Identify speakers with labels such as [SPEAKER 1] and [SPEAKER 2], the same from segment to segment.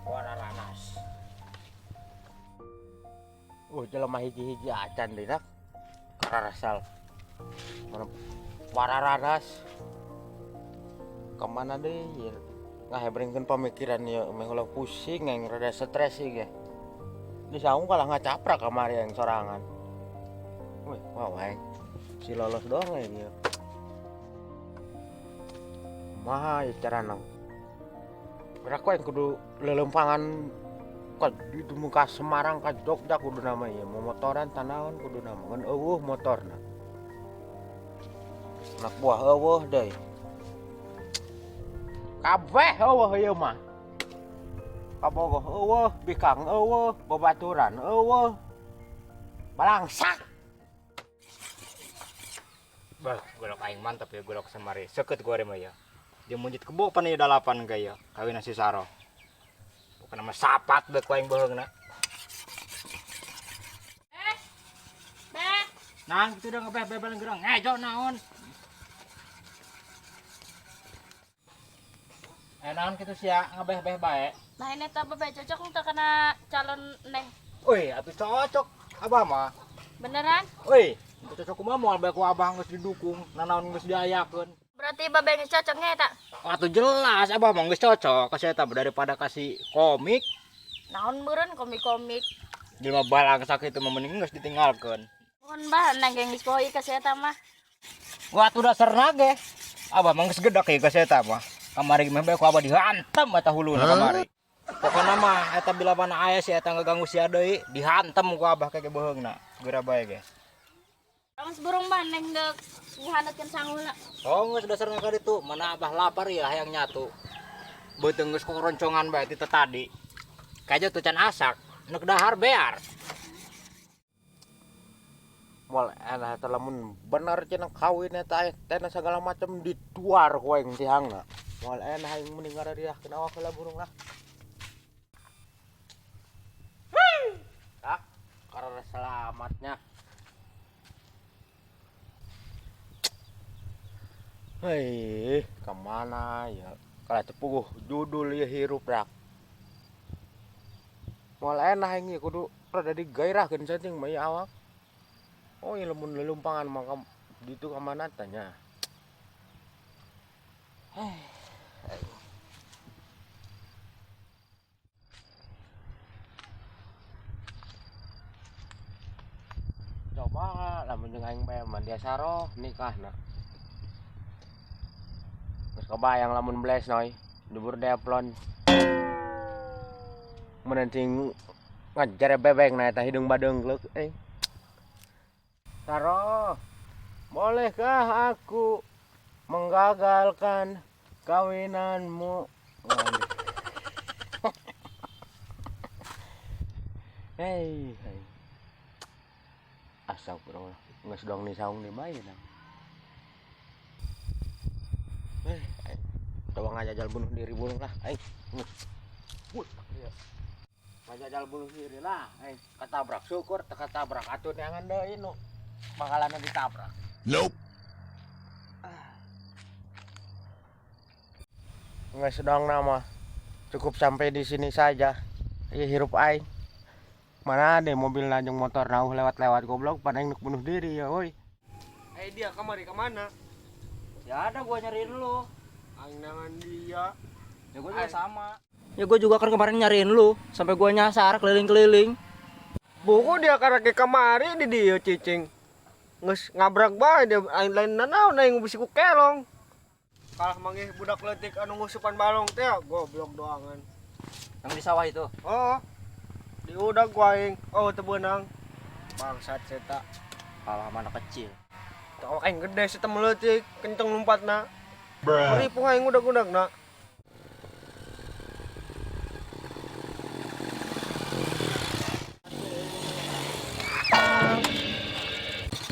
[SPEAKER 1] Wararanas. Jelema hiji-hiji acan deui dak. Kararasal. Mana wararanas. Kemana deui? Ngahebringkeun pamikiran ieu meh ulah pusing aing rada stres ieu ge. Di saung kalah ngacaprak kamari aing sorangan. Wih, wow aing. Si lolos doang aing ieu. Kumaha ieu carana? Gerak aing kudu leuleumpangan ka ditu ka Semarang ka Jogja kudu nama ieu. Momotoran tanaon kudu nama ngan eueuh motorna. Anak buah eueuh deui. Kabeh eueuh ieu mah. Kabogoh eueuh, bikang eueuh, babaturan eueuh. Balangsak.
[SPEAKER 2] Bah, golok aing mantap ya golok semari. Seket gua mah ya. Dia munjit kebo pan ieu dalapan gaya kawin si Saro. Bukan nama sapat bae ku aing beuheungna.
[SPEAKER 3] Beh.
[SPEAKER 2] Nah, gitu udah ngebeh bebel gerang. Ngejo naon. Naon kitu sia ngebeh-beh bae.
[SPEAKER 3] Nah ini eta babe cocok teu kana calon neng.
[SPEAKER 2] Woi, atuh cocok abah mah.
[SPEAKER 3] Beneran?
[SPEAKER 2] Woi, itu cocok kumaha moal bae ku abah geus didukung, nanaon geus diayakeun.
[SPEAKER 3] Berarti babe geus cocoknya eta.
[SPEAKER 2] Atuh jelas abah mah geus cocok ka eta daripada kasih komik.
[SPEAKER 3] Naon meureun komik-komik.
[SPEAKER 2] Jelema balangsak itu mah mending geus ditinggalkeun.
[SPEAKER 3] Mohon bah neng ge geus poho ka si eta mah.
[SPEAKER 2] Wah, atuh dasarna ge. Abah mah geus gedak ieu ka si eta mah. Kamari mah bae ku abah dihantam eta huluna kamari. Pokona mah eta bila mana aya si eta ngeganggu sia deui, dihantam ku abah kege beuheungna. Geura bae ge.
[SPEAKER 3] Geus burung bah neng geus ngihanetkeun sanguna.
[SPEAKER 2] Oh, geus dasarna ka ditu, mana abah lapar ya hayang nyatu. Beuteung geus koroncongan bae ti tadi. Kaja tuh can asak, nek dahar bear.
[SPEAKER 1] Moal enak eta lamun bener cenah kawin eta teh segala macam dituar ku aing tihangna. Moal enak aing mending ngarariahkeun awak heula burung lah. Tak, karena selamatnya. Hei, kemana ya? Kalau tepuguh judul ya hirup rak. Moal enak aing ieu kudu rada digairahkeun saeuting mah ieu awak. Oh, iya lamun lelumpangan mah ditu ka mana tanya. Hei. Coba lamun jeung aing bae mah dia saroh nikahna. Geus kebayang lamun bles noi, dubur deplon. Mun cing ngajar bebek na eta hidung badeungleuk euy. Saroh, bolehkah aku menggagalkan kawinanmu? Hei, hei. Astagfirullah, geus dong di saung di bae nah. Coba ngajajal bunuh diri burung lah, aing. Wih, iya. Ngajajal bunuh diri lah, aing. Ketabrak syukur, teu ketabrak atuh neangan deui nu bakalan ditabrak.
[SPEAKER 4] Nope.
[SPEAKER 1] Nggak sedang nama. Cukup sampai di sini saja. Iya hirup aing. Mana ada mobil lanjung motor nauh lewat-lewat goblok pada yang bunuh diri ya woi.
[SPEAKER 5] Dia kamari kemana?
[SPEAKER 2] Ya ada gua nyariin lu.
[SPEAKER 5] Aing nangan dia.
[SPEAKER 2] Ya gua juga sama. Ya gua juga kan kemarin nyariin lu sampai gua nyasar keliling-keliling.
[SPEAKER 5] Buku dia karena kemari di dia cicing. Nges ngabrak bae dia aing lain nanaon aing bisi ku kelong. Kalah manggih budak leutik anu ngusupan balong teh goblok doangan.
[SPEAKER 2] Yang di sawah itu.
[SPEAKER 5] Oh. Diudag ku aing. Oh teu beunang. Bangsat seta.
[SPEAKER 2] Kalah sama anak kecil.
[SPEAKER 5] Tau aing gede seta leutik kenceng lompatna. Ripuh aing udag-udagna.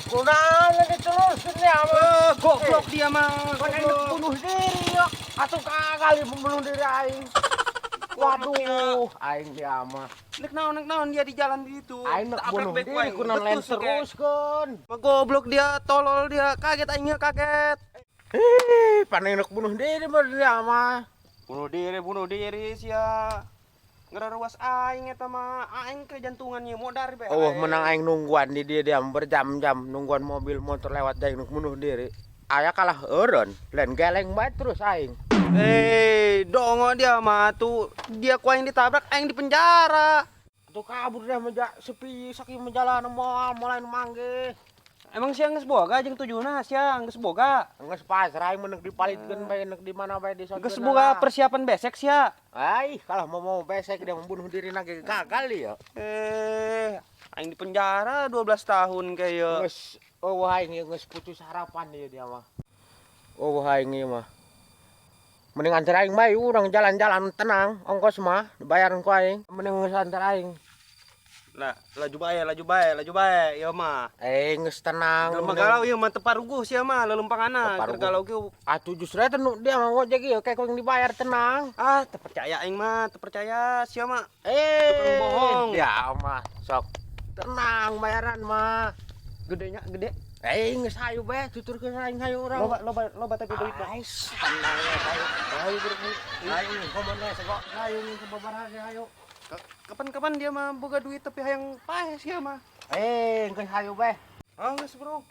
[SPEAKER 1] Kunaon diterusin ya mah.
[SPEAKER 2] Goblok dia mah.
[SPEAKER 1] Kan aing bunuh diri ya. Atuh kali pembunuh diri aing. Waduh, aing dia mah.
[SPEAKER 5] Nek naon dia di jalan di itu.
[SPEAKER 1] Aing nek bunuh diri kunaon lain teruskeun.
[SPEAKER 5] Goblok dia, tolol dia, kaget aingnya kaget.
[SPEAKER 1] Ih, paling nek bunuh diri mah dia mah.
[SPEAKER 5] Bunuh diri sia. Ngeraruas aing eta mah, aing ke jantungan ieu modar be.
[SPEAKER 1] Oh, menang aing nungguan di dia dia berjam-jam nungguan mobil motor lewat aing nuk bunuh diri. Aya kalah eureun, lain geleng bae terus aing.
[SPEAKER 5] Eh, dongo dia mah tuh dia ku aing ditabrak aing di penjara.
[SPEAKER 1] Tuh kabur dia meja sepi saking menjalan moal mulai manggih.
[SPEAKER 5] Emang sia geus boga jeung tujuna sia geus boga.
[SPEAKER 1] Geus pasrah aing menek dipalitkeun bae nek di mana bae di
[SPEAKER 5] Geus boga persiapan besek sia.
[SPEAKER 1] Ai, kalah mau besek dia membunuh diri nage gagal ya.
[SPEAKER 5] Eh, aing di penjara 12 tahun kayak.
[SPEAKER 1] Geus oh aing ieu geus putus harapan ieu dia mah. Oh aing ieu mah. Mending antar aing bae urang jalan-jalan tenang, ongkos mah dibayaran ku aing. Mending geus antar aing.
[SPEAKER 5] Lah, laju bae, laju bae, laju bae ieu mah.
[SPEAKER 1] Eh, geus tenang.
[SPEAKER 5] Jelema galau ieu mah teu paruguh sia mah lelumpanganna.
[SPEAKER 1] Teu
[SPEAKER 5] Keur galau kieu.
[SPEAKER 1] Atuh justru eta nu dia mah ngojek ieu kayak ku dibayar tenang.
[SPEAKER 5] Ah, teu percaya aing mah, teu percaya sia mah.
[SPEAKER 1] Eh,
[SPEAKER 5] Tukang bohong.
[SPEAKER 1] Ya mah sok tenang bayaran mah.
[SPEAKER 5] Gedenya gede.
[SPEAKER 1] Eh, geus hayu bae tuturkeun aing hayu urang.
[SPEAKER 5] Loba loba loba tapi duit mah.
[SPEAKER 1] Ais, tenang ya, hayu. Hayu geruk. Hayu komono sego. Hayu sababaraha ge hayu.
[SPEAKER 5] Kapan-kapan dia mah boga duit tapi hayang paeh sia mah.
[SPEAKER 1] Eh, geus hayu bae.
[SPEAKER 5] Ah, geus bro.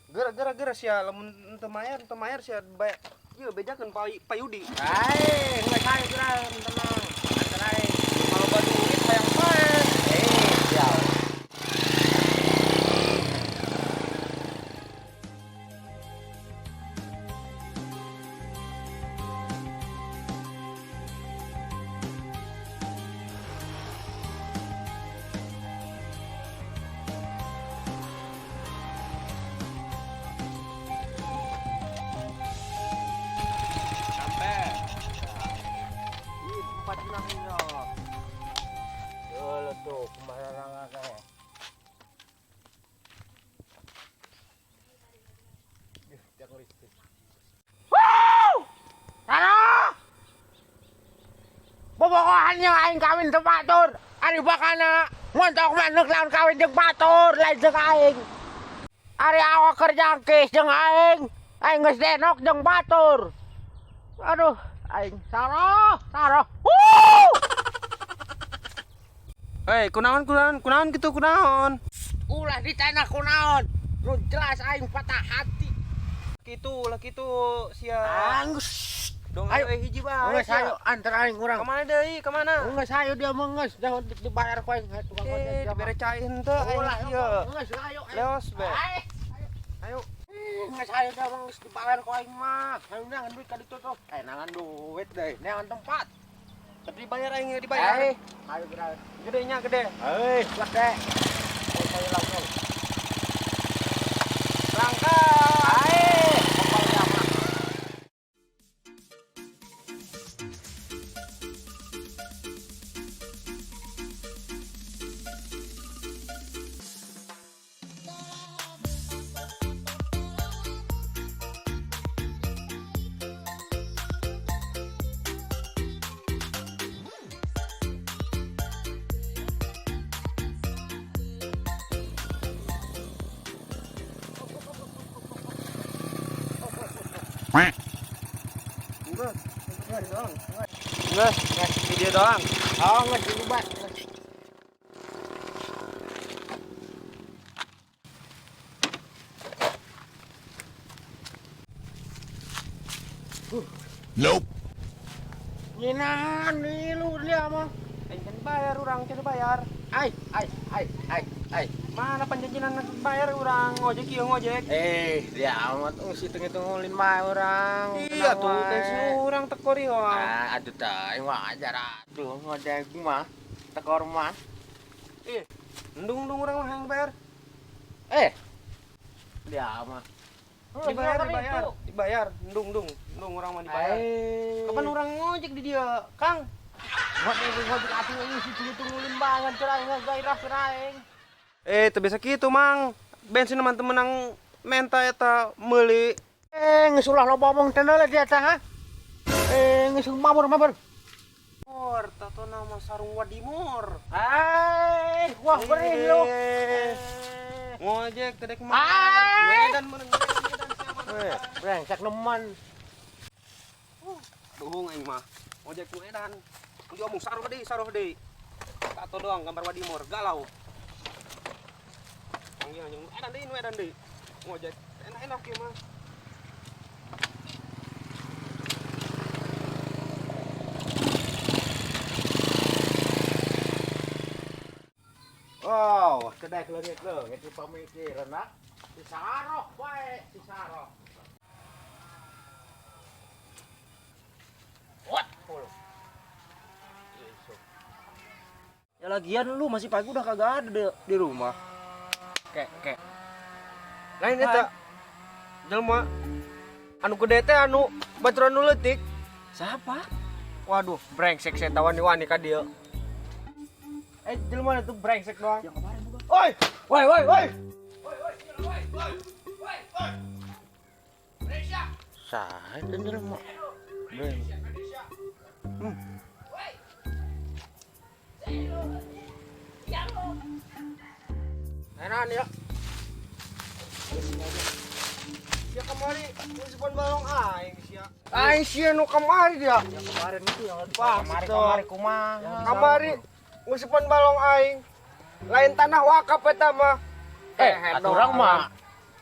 [SPEAKER 5] Gara-gara sia lamun teu mayar sia bayar. Ieu bejakeun Pa Yudi.
[SPEAKER 1] Eh, geus hayu geura tenang. Antar aing.
[SPEAKER 5] Kalau duit hayang paeh.
[SPEAKER 1] Eh, siap.
[SPEAKER 5] Sampai.
[SPEAKER 1] Ih, tempat tenang ieu. Dulu tuh kemana akeh. Ih, tiang listrik. Wow! Halo! Bobogohan yang aing kawin teu batur. Ari bakana montok manuk lawan kawin jeung batur lain jeung aing. Ari awak keur jangkis jeung aing, aing geus denok jeung batur. Aduh, aing saroh, saroh. Wuh!
[SPEAKER 5] Hei, kunaon kunaon kunaon kitu kunaon?
[SPEAKER 1] Ulah ditanya kunaon. Nu jelas aing patah hati.
[SPEAKER 5] Kitu lah kitu sia.
[SPEAKER 1] Anggus.
[SPEAKER 5] Dong
[SPEAKER 1] Ayo.
[SPEAKER 5] ayo hiji bae.
[SPEAKER 1] Geus hayu antar aing urang.
[SPEAKER 5] Ka mana deui? Ka mana?
[SPEAKER 1] Geus hayu dia mah geus jangan dibayar ku aing tukang ojek
[SPEAKER 5] Eh,
[SPEAKER 1] dia mah.
[SPEAKER 5] dibere cai henteu aing
[SPEAKER 1] Ulah
[SPEAKER 5] ieu.
[SPEAKER 1] geus hayu.
[SPEAKER 5] Leos be.
[SPEAKER 1] Ay,
[SPEAKER 5] Ayo.
[SPEAKER 1] geus hayu dia mah geus dibayar ku aing mah. Hayu neangan duit ka ditu tuh. Eh, neangan duit deui, neangan tempat.
[SPEAKER 5] Tapi dibayar aing ya dibayar.
[SPEAKER 1] Eh, hayu geura.
[SPEAKER 5] Gedenya gede.
[SPEAKER 1] Hei, gede. Ayo langsung.
[SPEAKER 5] Berangkat.
[SPEAKER 1] Ayo, kepala dia mah.
[SPEAKER 5] Geus, video doang.
[SPEAKER 1] Oh, geus dilubat. Geus.
[SPEAKER 4] Nope.
[SPEAKER 1] Nyinan lu dia mah.
[SPEAKER 5] Aing can bayar urang, can bayar.
[SPEAKER 1] Ai, ai, ai, ai, ai.
[SPEAKER 5] Mana panjanjinan bayar urang ngojek ieu ngojek.
[SPEAKER 1] Eh, dia amat geus hitung-hitung ulin mah urang.
[SPEAKER 5] Iya
[SPEAKER 1] Tenang
[SPEAKER 5] tuh,
[SPEAKER 1] wae.
[SPEAKER 5] tensi urang tekor ieu.
[SPEAKER 1] Ah, aduh tah, wajar aduh ngojek mah. Tekor mah.
[SPEAKER 5] Ih, endung-endung urang mah hayang bayar.
[SPEAKER 1] Eh. Dia mah.
[SPEAKER 5] Dibayar, dibayar, dibayar. Endung, endung, endung urang mah dibayar.
[SPEAKER 1] Eh.
[SPEAKER 5] Kapan urang ngojek di dia, Kang?
[SPEAKER 1] Ngojek ngojek atuh geus hitung-hitung ulin banget cenah geus gairah cenah aing.
[SPEAKER 5] Eh, teu biasa kitu, Mang. Bensin mah teu menang menta eta meuli.
[SPEAKER 1] Eh, geus ulah loba omong teh dia teh ha. Eh, geus mabur mabur.
[SPEAKER 5] Mor, tato nama sarung wadimor.
[SPEAKER 1] Eh, wah perih lu.
[SPEAKER 5] Eh, ngojek teh dek mah.
[SPEAKER 1] Ah.
[SPEAKER 5] Medan meureun, medan siapa?
[SPEAKER 1] Eh, brengsek nemen.
[SPEAKER 5] Duhung aing mah. Ngojek ku edan.
[SPEAKER 4] Diomong saruh deui, saruh deui. Tato doang gambar wadimor, galau. Panggil anjing, edan deui nu edan deui. Ngojek enak-enak ieu mah.
[SPEAKER 1] Wow, kedai leungit leungit pamikiran nak. Si Saroh bae, si Saroh. What? Puluh.
[SPEAKER 2] Ya lagian lu masih pagi udah kagak ada di rumah.
[SPEAKER 5] Kek, kek. Lain eta. Jelema anu gede teh anu baturan nu leutik.
[SPEAKER 2] Siapa?
[SPEAKER 5] Waduh, brengsek saya wani-wani ka dieu. Eh, jelema itu brengsek doang.
[SPEAKER 2] Yang kemarin bukan?
[SPEAKER 5] Oi,
[SPEAKER 2] Woi, woi, woi.
[SPEAKER 1] Saha itu jelema? Brengsek. Enak ya.
[SPEAKER 5] Sia kamari ngusupan balong aing sia. Aing sia nu kamari dia.
[SPEAKER 2] Yang kemarin itu yang
[SPEAKER 5] Wah,
[SPEAKER 1] Kamari kamari kumaha?
[SPEAKER 5] Kamari ngusupan balong aing. Lain tanah wakaf eta mah.
[SPEAKER 1] Eh, atuh urang mah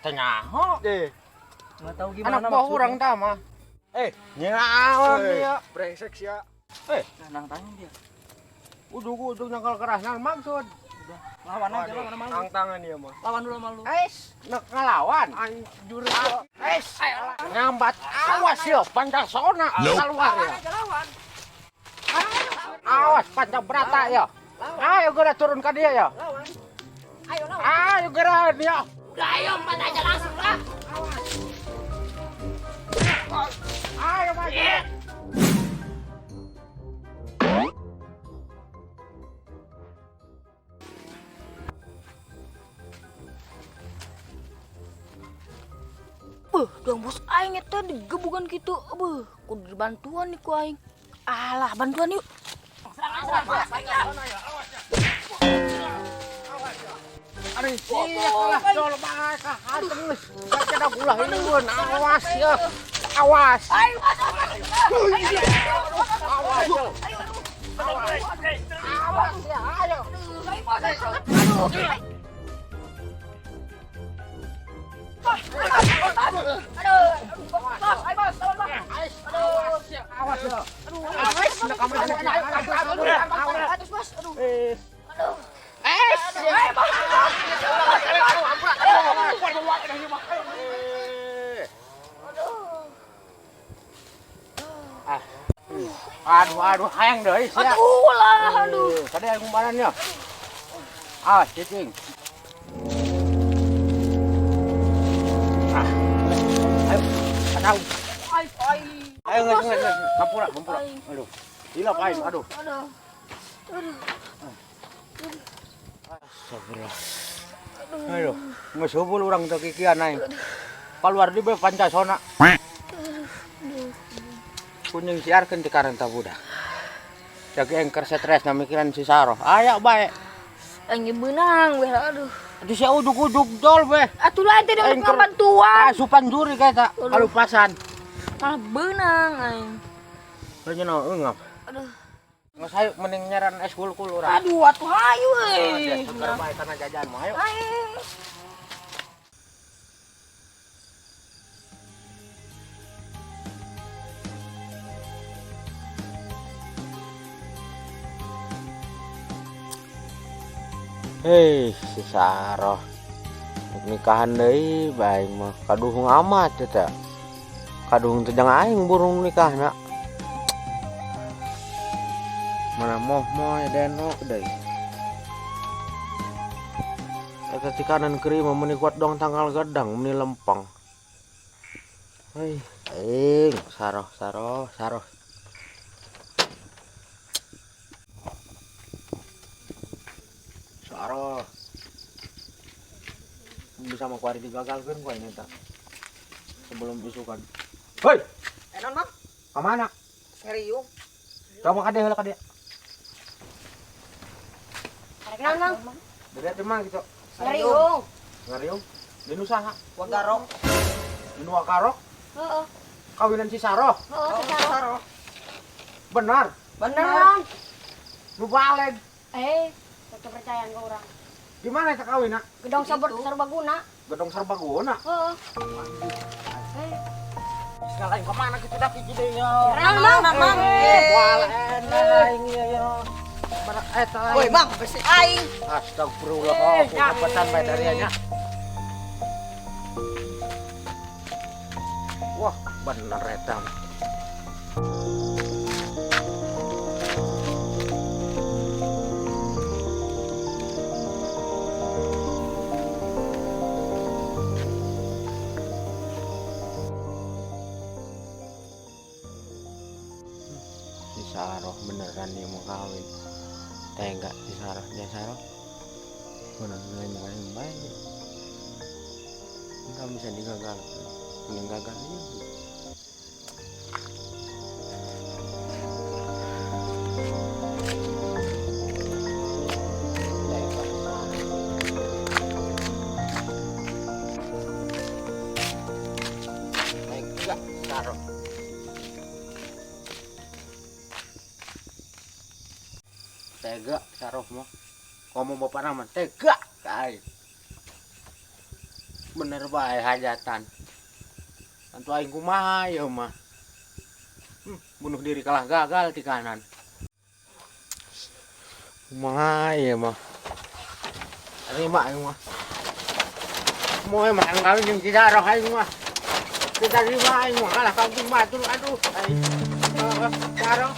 [SPEAKER 1] teu nyaho.
[SPEAKER 5] Deh.
[SPEAKER 2] Enggak tahu gimana
[SPEAKER 1] Anak buah urang tah mah. Eh, nyaon dia.
[SPEAKER 5] Brengsek sia.
[SPEAKER 1] Eh,
[SPEAKER 2] Nang tanya dia.
[SPEAKER 1] Ujug-ujug nyangkal kerasna maksud.
[SPEAKER 2] Lawan aja lawan sama lu.
[SPEAKER 5] Tang tangan dia mah.
[SPEAKER 2] Lawan dulu sama lu.
[SPEAKER 1] Es, nek ngelawan.
[SPEAKER 5] Aing jurus.
[SPEAKER 1] Es, nyambat. Awas ya, pancasona keluar ya. Awas panca berata ya. Ayo geura turun ke dia ya.
[SPEAKER 3] Ayo lawan.
[SPEAKER 1] Ayo geura dia.
[SPEAKER 3] Udah ayo empat aja langsung lah.
[SPEAKER 1] Ayo maju.
[SPEAKER 3] Beuh, dong bos aing eta digebukan gitu. Beuh, kudu dibantuan nih ku aing. Alah, bantuan yuk.
[SPEAKER 1] Aduh, sia kalah jol bae ka hantem geus. Kada ulah liwun, awas ya. Awas.
[SPEAKER 3] Ayo,
[SPEAKER 1] Awas. Ya. Awas ya, ayo. Awas ya. Awas. Aduh, aduh, hayang deui sia.
[SPEAKER 3] Aduh lah, aduh.
[SPEAKER 1] Kade aing kumaran ya. Ah, cicing. Ah. Ayo, atau. Ayo nges nges nges. Hampura, hampura. Aduh. Hilap aing, aduh.
[SPEAKER 3] Aduh. Aduh.
[SPEAKER 1] Astagfirullah. Aduh, geus hubul urang teu kikian aing. Kaluar di bae pancasona. Kunying siarkeun ti karenta budak. Jagi engker stres na mikiran si Saroh. Aya bae.
[SPEAKER 3] Aing beunang we aduh.
[SPEAKER 1] Aduh sia ujug-ujug jol we.
[SPEAKER 3] Atuh lain teh
[SPEAKER 1] Aing
[SPEAKER 3] dapat bantuan.
[SPEAKER 1] Asupan juri ka eta, kalupasan.
[SPEAKER 3] Malah beunang aing.
[SPEAKER 1] Heuh naon eungap.
[SPEAKER 3] Aduh.
[SPEAKER 1] Geus hayu mending nyaran es kulkul urang.
[SPEAKER 3] Aduh, atuh hayu euy.
[SPEAKER 1] Seger bae kana jajan mah hayu.
[SPEAKER 3] Ayo.
[SPEAKER 1] Hei, si Saroh. Nikahan deui bae mah kaduhung amat eta. Kaduhung teh jang aing burung nikahna. Mana moh-moh denok deui. Eta ti kanan kiri mah meuni kuat dong tanggal gedang meuni lempeng. Hei, aing Saroh, Saroh, Saroh. Saroh. Bisa mah kuari digagalkeun ku aing eta. Sebelum isukan. Hei,
[SPEAKER 4] Enon mah
[SPEAKER 1] ka mana?
[SPEAKER 4] serius.
[SPEAKER 1] Coba kade heula kade.
[SPEAKER 3] Nang nang.
[SPEAKER 1] Dari teh mah gitu.
[SPEAKER 3] Ngariung.
[SPEAKER 1] Ngariung. Di nu saha?
[SPEAKER 4] Wagarok.
[SPEAKER 1] Di nu Wagarok
[SPEAKER 3] Heeh.
[SPEAKER 1] kawinan si Saroh.
[SPEAKER 3] Heeh, si Saroh.
[SPEAKER 1] Benar.
[SPEAKER 3] Beneran.
[SPEAKER 1] Nu baleg.
[SPEAKER 6] Eh, percayaan ke orang.
[SPEAKER 1] Gimana eta kawin, nak?
[SPEAKER 6] Gedong sabar serbaguna.
[SPEAKER 1] Gedong serbaguna.
[SPEAKER 6] Heeh. Eh,
[SPEAKER 1] Segala aing kemana kitu dah hiji deui nya.
[SPEAKER 6] Mang, mang, mang.
[SPEAKER 1] Walen aing ieu ya. Mana eta aing.
[SPEAKER 3] Woi, Mang, besi aing.
[SPEAKER 1] Astagfirullah, aku kapetan bae dari nya. Wah, bener eta. Si Saroh beneran dia mau kawin. Tega si Saroh, dia Saroh. Bener lain lain baik. Enggak bisa digagalkan. Yang gagal ini. Tega. Tega Saroh. Tega Saroh mah. Ngomong bapak nama tega ka aing. Bener bae hajatan. Tentu aing kumaha ieu mah. Bunuh diri kalah gagal di kanan. Kumaha ieu mah. Terima aing mah. Moe mah kawin jeung si Saroh aing mah. Kita terima aing mah kalah kampung batur aduh aing. Saroh.